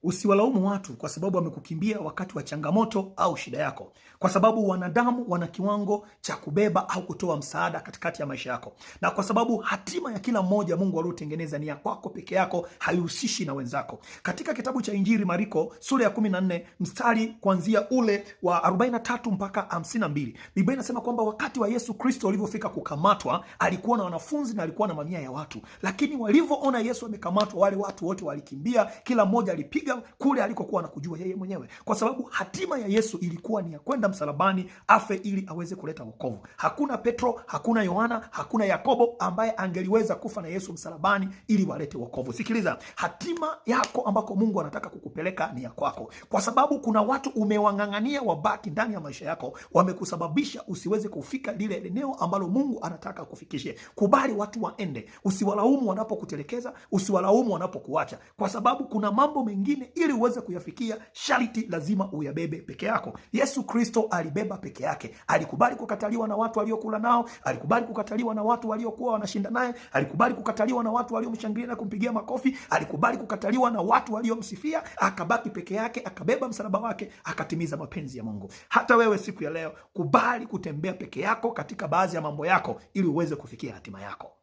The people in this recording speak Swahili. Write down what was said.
Usiwalaumu watu kwa sababu wamekukimbia wakati wa changamoto au shida yako, kwa sababu wanadamu wana kiwango cha kubeba au kutoa msaada katikati ya maisha yako, na kwa sababu hatima ya kila mmoja Mungu aliotengeneza ni ya kwako peke yako, haihusishi na wenzako. Katika kitabu cha Injili Mariko sura ya 14 mstari kuanzia ule wa 43 mpaka 52, Biblia inasema kwamba wakati wa Yesu Kristo alivyofika kukamatwa, alikuwa na wanafunzi na alikuwa na mamia ya watu, lakini walivyoona Yesu amekamatwa, wale watu wote walikimbia, kila mmoja alipiga kule alikokuwa anakujua yeye mwenyewe, kwa sababu hatima ya Yesu ilikuwa ni ya kwenda msalabani afe ili aweze kuleta wokovu. Hakuna Petro, hakuna Yohana, hakuna Yakobo ambaye angeliweza kufa na Yesu msalabani ili walete wokovu. Sikiliza, hatima yako ambako Mungu anataka kukupeleka ni ya kwako, kwa sababu kuna watu umewang'ang'ania wabaki ndani ya maisha yako, wamekusababisha usiweze kufika lile eneo ambalo Mungu anataka kufikishe. Kubali watu waende, usiwalaumu wanapokutelekeza, usiwalaumu wanapokuacha, kwa sababu kuna mambo mengine ili uweze kuyafikia sharti lazima uyabebe peke yako. Yesu Kristo alibeba peke yake. Alikubali kukataliwa na watu waliokula nao, alikubali kukataliwa na watu waliokuwa wanashinda naye, alikubali kukataliwa na watu waliomshangilia na kumpigia makofi, alikubali kukataliwa na watu waliomsifia, akabaki peke yake, akabeba msalaba wake, akatimiza mapenzi ya Mungu. Hata wewe siku ya leo, kubali kutembea peke yako katika baadhi ya mambo yako ili uweze kufikia hatima yako.